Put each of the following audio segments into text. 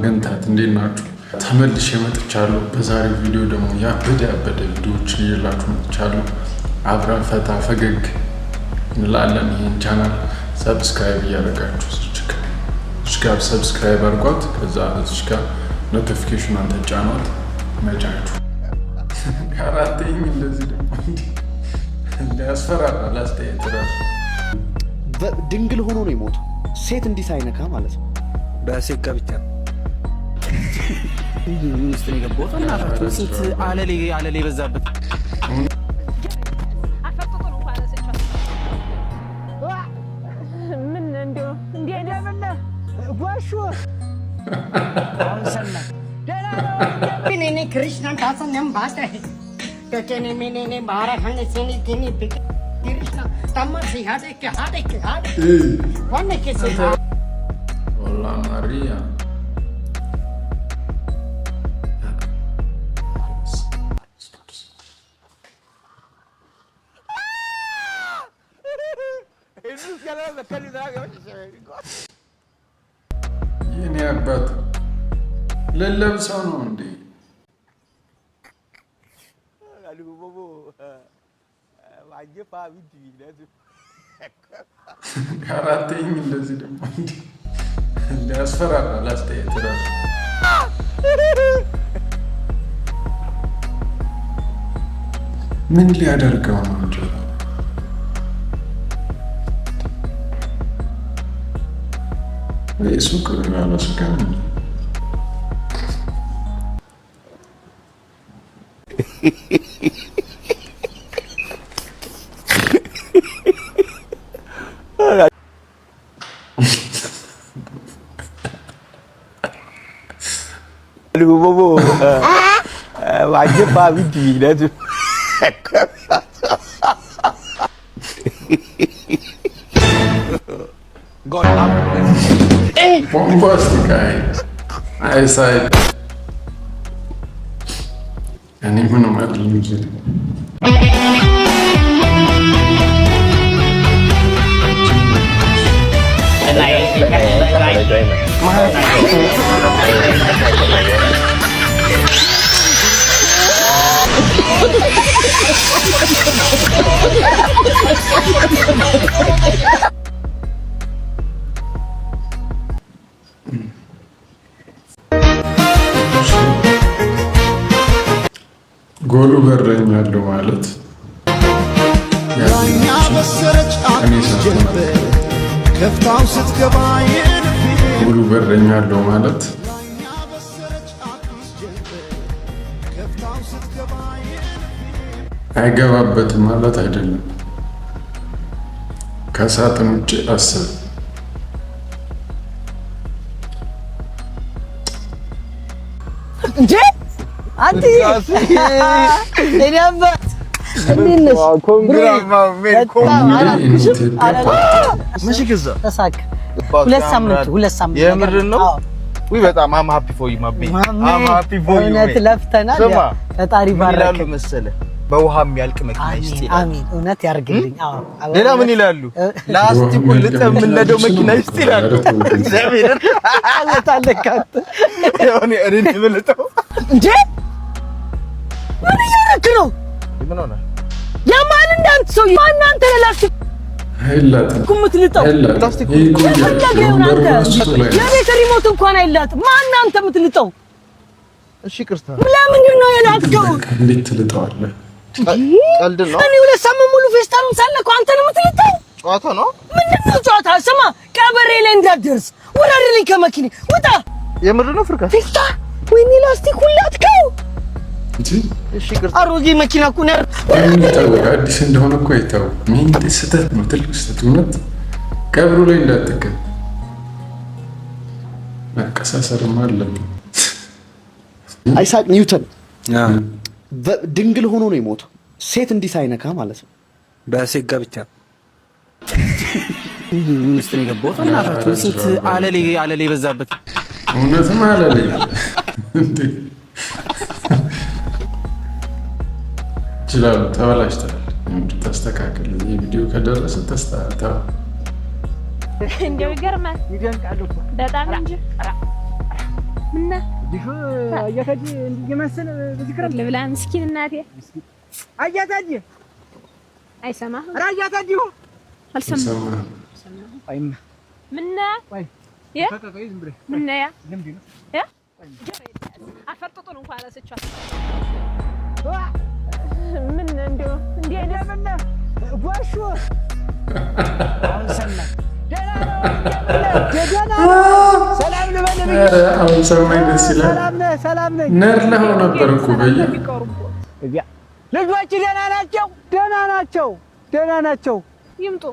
ወገንታት፣ እንዴት ናችሁ? ተመልሼ መጥቻለሁ። በዛሬው ቪዲዮ ደግሞ ያበደ ያበደ ቪዲዮዎችን ይዤላችሁ መጥቻለሁ። አብረን ፈታ ፈገግ እንላለን። ይህን channel subscribe እያደረጋችሁ እዚች ጋር subscribe አድርጓት፣ ከዛ እዚች ጋር notification ኗን ተጫኗት። መጫችሁ ከአራተኝ እንደዚህ ደግሞ እንዲያስፈራራል አስተያየት ራሱ። ድንግል ሆኖ ነው የሞተው። ሴት እንዲህ ሳይነካ ማለት ነው። በሴት ጋብቻ ምን ውስጥ ነው የገባሁት? እናታችሁ ስንት አለሌ አለሌ የበዛበት። አፈጥጦ ነው እንኳን አነሰችው። ምን እንደው እንዲህ አይነት Krishna Hola Maria. የኔ አባት ልለብሰው ነው እንዴ? ከአራተኝ እንደዚህ ደግሞ እንዲያስፈራራል አስተያየት ራሱ። ምን ሊያደርገው ነው እንጀራ? ወይ ሱቅ ያለ ስጋ ነው። God have mercy. Bombastic አይሳይ እኔ ምንም አይደለም። ጎሉ በረኛለሁ ማለት እኔ ሳትሆን ከፍታው ስትገባ ጎሉ በረኛለሁ ማለት አይገባበትም ማለት አይደለም። ከሳጥን ውጭ አስብ። እንዴ አንተ እኔ አባት እንዴት ነሽ? መቼ ገዛ? ተሳካ። 2 ሳምንት 2 ሳምንት። የምር ነው? ውይ በጣም I'm happy for you, my babe, I'm happy for you. እውነት ለፍተናል። ስማ ፈጣሪ ምን ባረከ። ይላሉ መሰለህ? በውሃ የሚያልቅ መኪና ይስጥ ይላሉ። አሚን። እውነት ያርግልኝ። አዎ። ሌላ ምን ይላሉ? ላስቲኩን ልጠህ የምንነደው መኪና ይስጥ ይላሉ። እግዚአብሔርን አለታለህ አንተ። የሆነ እኔን የበለጠው እንዴ ምን እያደረክ ነው? ምን ሆነ? ያማል እንዳንተ ሰው ማን አንተ ለላስቲክ አይላጥም የምትልጠው? አይላጥም። ይህ እኮ የፈለገ ይሁን የወንበሩ አንተ ራሱ ላይ ነው። የቤት remote እንኳን አይላጥም። ማን አንተ የምትልጠው? እሺ ይቅርታ። ለምንድን ነው የላጥከው? እንዴት ትልጠዋለህ? ቀልድ ነው። እኔ 2 ሳምንት ሙሉ ፌስታሉን ሳለከው አንተ ነው የምትልጠው? ጨዋታ ነው። ምንድን ነው ጨዋታ? ስማ ቀበሬ ላይ እንዳትደርስ ውረድልኝ ከመኪኔ ውጣ። የምር ነው ፍርካ። ፌስታ ወይኔ ላስቲክ ሁላትከው እንጂ እሺ ይቅርታ። አሮጌ መኪና እኮ ነው። ምን ይታወቅ? አዲስ እንደሆነ እኮ አይታወቅም። ይህ ስህተት ነው፣ ትልቅ ስህተት። እውነት ቀብሩ ላይ እንዳትገኝ መቀሳሰርማ አለብን። አይሳቅ ኒውተን ድንግል ሆኖ ነው የሞተው። ሴት እንዲህ ሳይነካ ማለት ነው። በሴት ጋብቻ ምን ውስጥ ነው የገባሁት? እናታችሁ ስንት አለሌ አለሌ የበዛበት። እውነትም አለልኝ እንዴ ይችላሉ። ተበላሽተዋል። ተስተካከል። ይህ ቪዲዮ ከደረሰ ተስተካከል። እንደው ይገርማል በጣም እንጂ። ምነው አያታጅ እንዲህ በዚህ ክረምት ልብላ ምስኪን እናቴ አያታጅ አይሰማህም። ኧረ አያታጅ አልሰማህም። አይማ ምነው ቆይ የ ቆይ ዝም ብለህ ምነው ያ ልምድ ነው ያ አፈርጥጡን እንኳን አላሰቿት። ምን እንደው እንዲህ አይነት ጎሹ አሁን ሰማኝ። ደህና ነው ደህና ነው። ሰላም ልበል ብዬ ኧረ አሁን ሰማኝ ደስ ይላል። ሰላም ነህ? ሰላም ነኝ። ነርለኸው ነበር እኮ በየ ቢቀሩቦት ልጆች ደህና ናቸው? ደህና ናቸው። ደህና ናቸው። ይምጡ።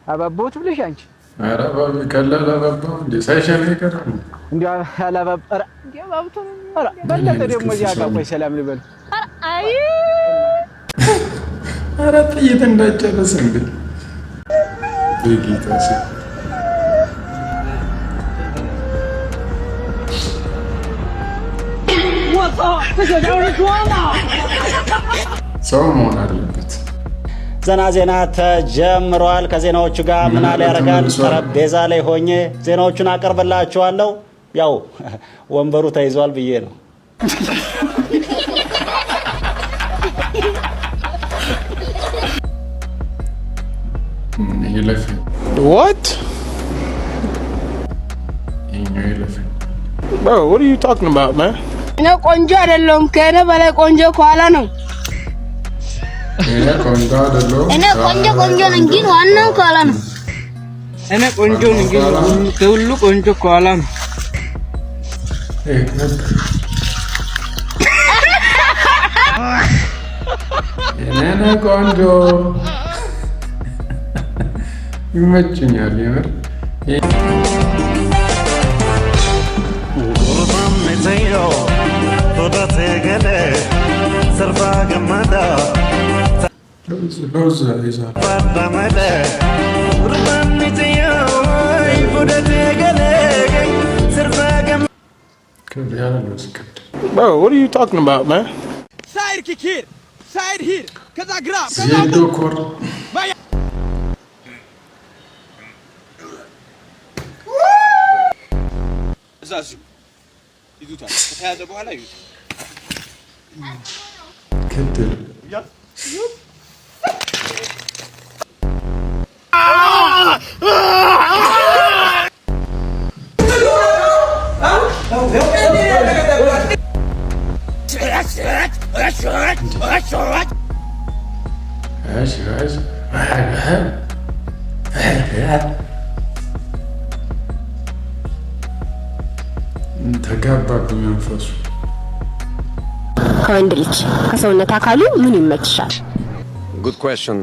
አባቦት ብለሽ አንቺ ኧረ እባብ ቀላል አባባው እንዴ ሳይሸና ይቀራል። እንዲያው አላባብ ኧረ እንዲያው ባብቶ ነው። ኧረ በለጠ ደግሞ እዚያ ጋር ቆይ ሰላም ልበል። ኧረ አይ ኧረ ጥይት እንዳጨረስ እንዴ በጌታ ስም ሰው መሆን አለበት። ዘና ዜና ተጀምሯል። ከዜናዎቹ ጋር ምናለ ያደርጋል። ጠረጴዛ ላይ ሆኜ ዜናዎቹን አቀርብላችኋለሁ። ያው ወንበሩ ተይዟል ብዬ ነው። ይለፍ። What? ይኸኛው ይለፍ። Bro, what are you talking about, man? እኔ ቆንጆ አይደለሁም። ከእኔ በላይ ቆንጆ ከኋላ ነው። እኔ ቆንጆ አይደለሁም። እኔ ቆንጆ ቆንጆ ነኝ፣ ግን ዋናው ከኋላ ነው። እኔ ቆንጆ ነኝ፣ ግን ከሁሉ ቆንጆ ከኋላ ነው። ይሄ ነበር። እኔ ነኝ ቆንጆ ይመችኛል የምር። ለውዝ ለውዝ ይዛል። ከብ ያለ ለውዝ ቅድ Bro, what are you talking about, man? Side kick here, side here፣ ከዛ ግራ ዜዶ ኮር እዛ እዚሁ ይዙታል። ከተያዘ በኋላ ይዙት። ክድል እሺ እሺ ተጋባብኝ መንፈሱ። ከወንድ ልጅ ከሰውነት አካሉ ምን ይመችሻል? Good question.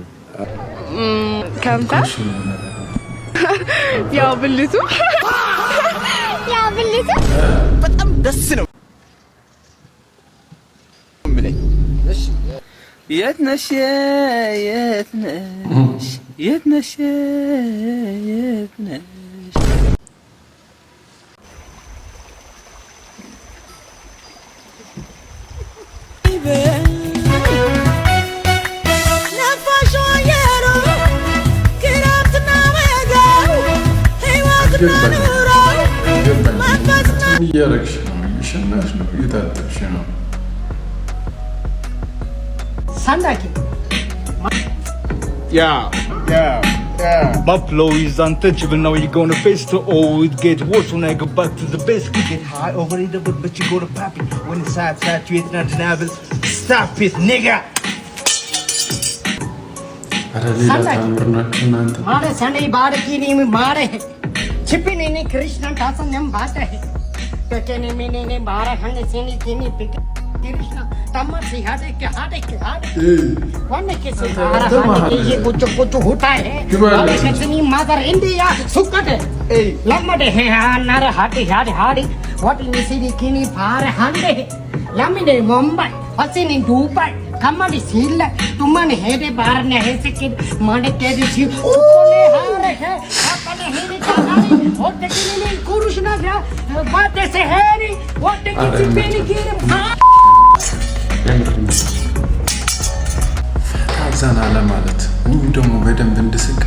ከንፈር ያው ብልቱ ያው ብልቱ በጣም ደስ ነው የሚለኝ። የት ነሽ? የት ነሽ? የት ነሽ? የት ነሽ? ነፋሻ አየሩ ክረምትና በጋው ሕይወትና ኑሮ ገባኝ። ምን እያደረግሽ ነው? እየሸናሽ ነው? እየታጠብሽ ነው? ሳንዳኪ Yeah, yeah, yeah. My flow is untouchable, now you gonna face to always get worse when I go back to the base. Get high over it, but you gonna pop it. When it's outside, you it's not deniable. Stop it, nigga! ኧረ ሌላ ታምር ናችሁ እናንተ። मारे सने बार की नी मारे छिपी ने कृष्ण दासन बात है कके ने मेने ने बार हन सेनी किनी पिक कृष्ण तम से हाडे के हाडे के हाडे वन के से हारा हाडे के ये कुछ कुछ होता है ግባለት እንጂ። कितनी मदर इंडिया सुकट लम्बडे है नर हाडे हाडे हाडे what in सिरी किनी पार हांडे लम्बडे मुंबई हसीनी दुबई कमड़ी सील तुमने हेरे बार ने है से माने के सी कोने हारे है अपने हेरे चाहारी होट किनी ने कुरुष ना बात से हेरी what की पेनी गिर የምር ፈታ ዘና ለማለት እኔም ደግሞ በደንብ እንድስቅ